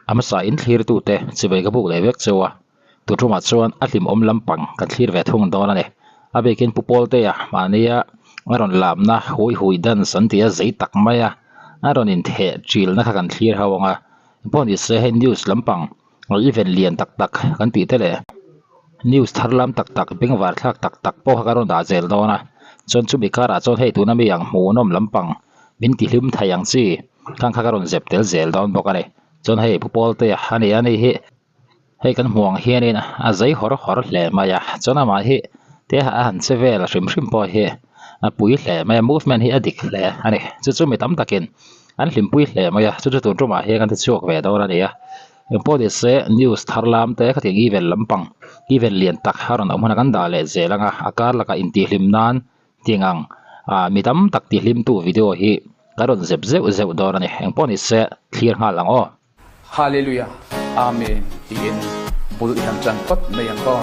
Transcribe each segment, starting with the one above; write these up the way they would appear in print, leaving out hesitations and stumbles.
A hmasa in thlirtute chivei ka buk leh vek cheu a, tuṭumah chuan a hlimawm lampang kan thlir ve thung dawn a ni. A bikin Pu Pawltea mahnia a rawn lamna hui hui dance an ti a zei tak mai a, a rawn intheh ṭilna kha kan thlir ho ang a, pawh ni se hei news lampang event lian tak tak kan tih te leh news thar lam tak tak bengvar thlak tak tak pawh kha kan rawn dah zel dawn a, chuan chumi karah chuan hei tuna mi ang hmuhnawm lampang min tihlim thei ang chi khang kha ka rawn zep tel zel dawn bawk a ni. Chuan hei Pu Pawltea a ni a ni hi hei kan hmuh ang hianin a zei hawr hawr hle mai a chuan amah hi te a han che vel hrim hrim pawh hi a pui hle mai a movement hi a dik hle a ni chu chu mi tam takin an hlimpui hle mai a chu chu tun tumah hian kan ti chhuak ve dawn a ni a engpawh ni se news thar lam te khatiang event lampang event lian tak a rawn awm hunah kan dah leh zel ang a a kar lakah intihhlim nan Tiang ang ah mi tam tak tihlimtu video hi ka rawn zep zeuh zeuh dawn a ni. Engpawh ni se thlir nghal ang aw. Hallelujah Amen tiin bul i han tan phawt mai ang aw.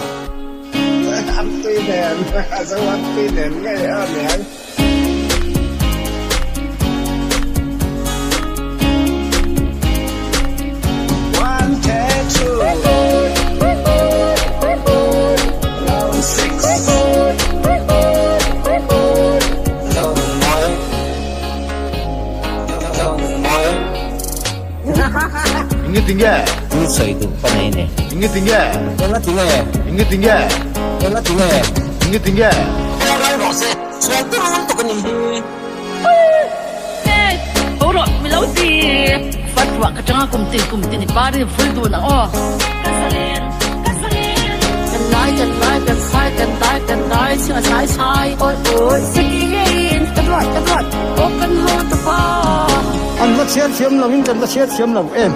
An tui nen a zo an tui nen ngei a niang. One two two Inge tinge? Thil sawi duh ka nei ni. Inge tinge? Enga tinge? Inge tinge? Enga tinge? Inge tinge? Rai rawh se, chhuan turun tuk a ni hi. Hey, ho rawh mi lo ti. Fat ruah ka tanga kum tin kum tin i par in ful dun ang aw. Ka zalen, ka zalen. Kan lai kan lai kan sai kan dai kan dai chhia sai sai awi awi. Seki in ka duat ka duat aw kan ho ta pa. An va chhiar thiam lo in kan va chhiar thiam lo em.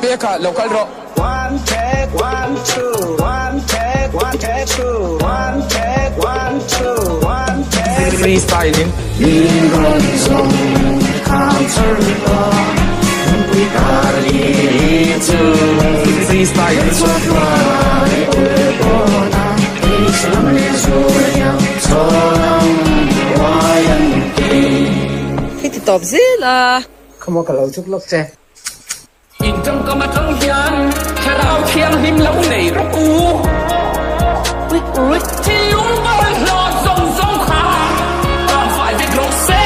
Peka lo kal rawh. One take one two one take one take two one take one two one take. Freestyling. Freestyling. Khi ti tawp zel a. Khawmaw ka lo chuk lawk che. In tawngkam atang hian Thlarau Thianghlim lo nei rawh u. Uih uih. Thinlung bawlhhlawh zawng zawng kha kang fai vek rawh se.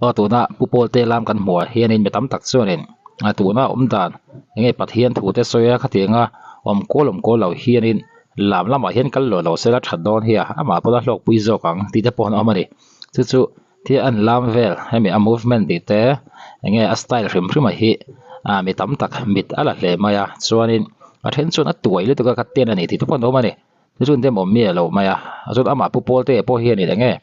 Aw tuna Pu Pawlte lam kan hmuh ah hianin mi tam tak chuanin a tuna awm dan enge Pathian thu te sawi a khatianga awm kual awm kual lo hianin lam lamah hian kal lo lo sela that dawn hi a amah pawh a hlawkpui zawk ang tih te pawh an awm a ni chu chu thil an lam vel hemi a movement tih te enge a style hrim hrim a hi ah mi tam tak mit a la hle mai a chuanin a then chuan a tuai lutuk a ka ten a ni tih te pawh an awm a ni. Chu chuan dem awm miah lo mai a, chuan amah Pu Pawlte pawh hianin eng nge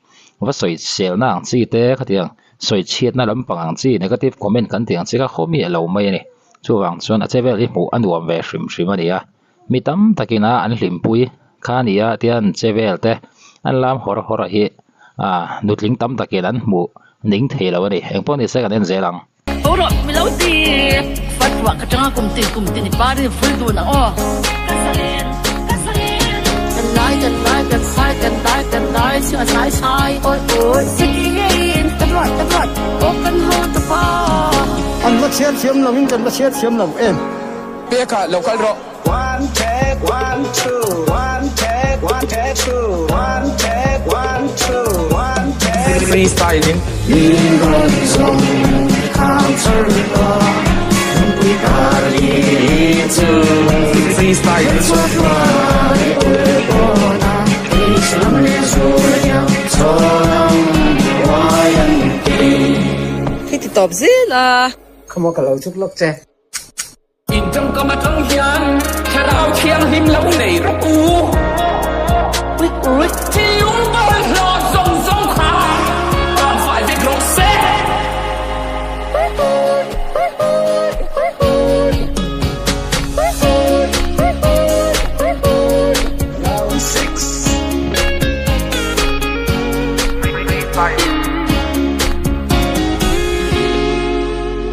va sawi selna ang chi te khatiang sawi chhiatna lampang ang chi negative comment kan tih ang chi kha khaw miah lo mai a ni. Chuvang chuan a che vel hi hmuh a nuam ve hrim hrim a ni a, mi tam takin a an hlimpui kha a ni a tian che vel te an lam hawr hawr a hi ah nutling tam takin an hmuh ning thei lo a ni. Engpawh ni se kan en zel ang. Ho rawh mi lo ti. Fat ruah ka tanga kum tin kum tin i par in ful dun ang aw. Ka zalen, ka zalen. Kan lai kan lai kan sai kan dai kan dai chhia sai sai awi awi. Seki in ka duat ka duat aw kan ho ta pa. An va chhiar thiam lo in kan va chhiar thiam lo em. Peka lo kal rawh. One take one two one take one take two one take one two one take. Freestyling. Freestyling. Khi ti tawp zel a. Khawmaw ka lo chuk lawk che. In tawngkam atang hian Thlarau Thianghlim lo nei rawh u. Uih uih. Thinlung bawlhhlawh zawng zawng kha kang fai vek rawh se.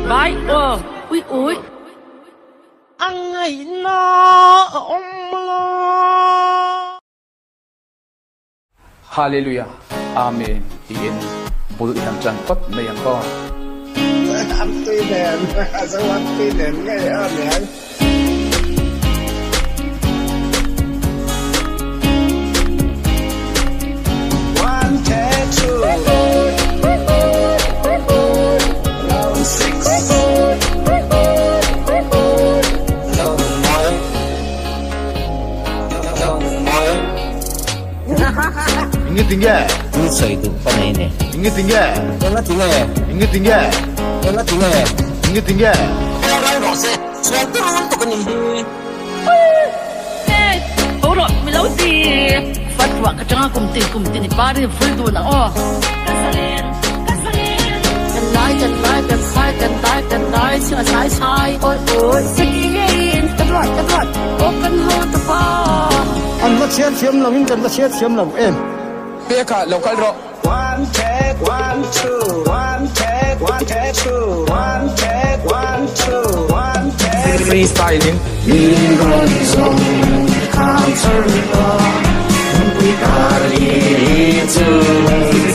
Bye aw. Uih uih. Ang. Ngaihna a awm lo. Hallelujah Amen tiin bul i han tan phawt mai ang aw. An tui nen a zo an tui nen ngei a niang. One two six. Inge tinge? Thil sawi duh ka nei ni. Inge tinge? Enga tinge? Inge tinge? Enga tinge? Inge tinge? Ral rawh se, sual turul tuk a ni hi. Hey, ho rawh mi lo ti. Fatwa ka tanga kum tin kum tin i parin ful dun ang aw. Ka zalen, ka zalen. Kan lai kan lai kan sai kan dai kan dai chhing a sai sai awi awi Sekiin ka duat ka duat aw kan ho ta pa. An va chhiar thiam lo in kan va chhiar thiam lo em. Peka lo kal rawh. One take one two one take one take two one take one two one take. Free style in.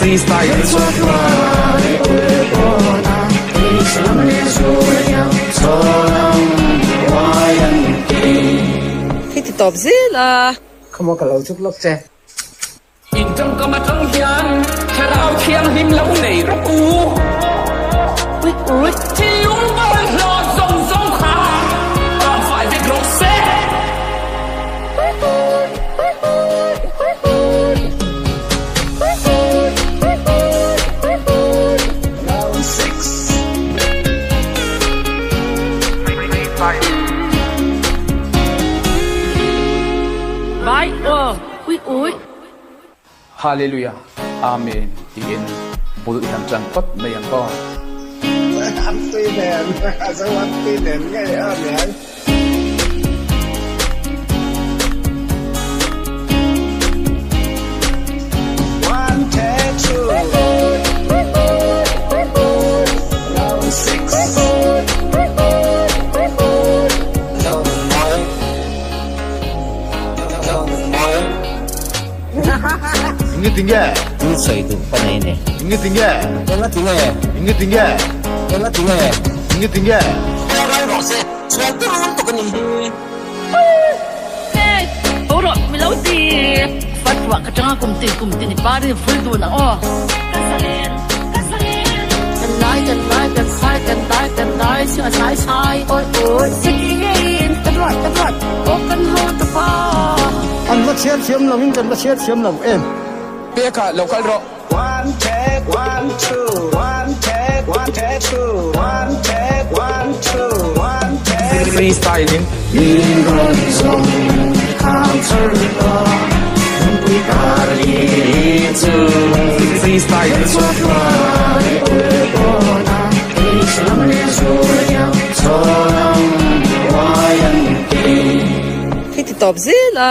Free style in. Hei ti tawp zel a. Khawmaw ka lo chuk lawk che. In tawngkam atang hian thlarau thianghlim lo nei rawh u. Uih uih. Thinlung bawlhhlawh zawng zawng kha kang fai vek rawh se. Bye aw. Uih uih. Hallelujah Amen tiin bul i han tan phawt mai ang aw. An tui nen a zo an tui nen ngei a niang. One take two six. Inge tinge? Thil sawi duh ka nei ni. Inge tinge? Enga tinge? Inge tinge? Enga tinge? Inge tinge? Ral rawh se, sual turul tuk a ni hi. Hey, ho rawh mi lo ti. Fatwa ka tanga kum tin kum tin i parin ful dun ang aw. Ka zalen, ka zalen. Kan lai kan lai kan sai kan dai kan dai chhing a sai sai awi awi Sekiin ka duat ka duat aw kan ho ta pa. An va chhiar thiam lo in kan va chhiar thiam lo em. Peka lo kal rawh. One take one two one take one take two one take one two one take. Free style in. Free style in. Hei ti tawp zel a.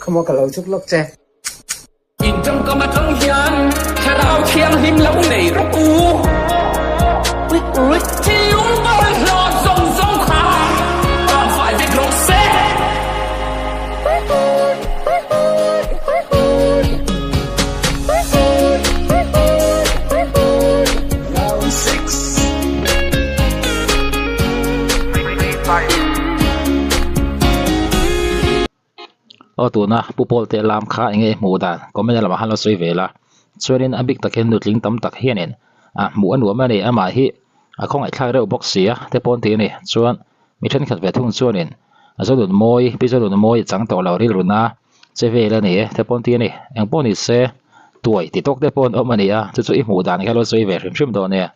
Khawmaw ka lo chuk lawk che. In tawngkam atang hian thlarau thianghlim lo nei rawh u. Uih uih. Thinlung bawlhhlawh zawng zawng kha kang fai vek rawh se. Six. Aw tuna Pu Pawlte lam kha enge i hmuh dan comment lamah khan lo sawi ve la chuanin a bik takin nutling tam tak hianin a hmuh a nuam a ni amah hi a khawngaihthlak reuh bawk si a te pawh an ti a ni chuan mi thenkhat ve thung chuanin a Zonun mawi Pi Zonun mawi a chang tawh lo rilru na che vel a ni e te pawh an ti a ni engpawh ni se tuai ti tawk te pawh an awm a ni a chu chu i hmuh dan kha lo sawi ve hrim hrim dawn nia.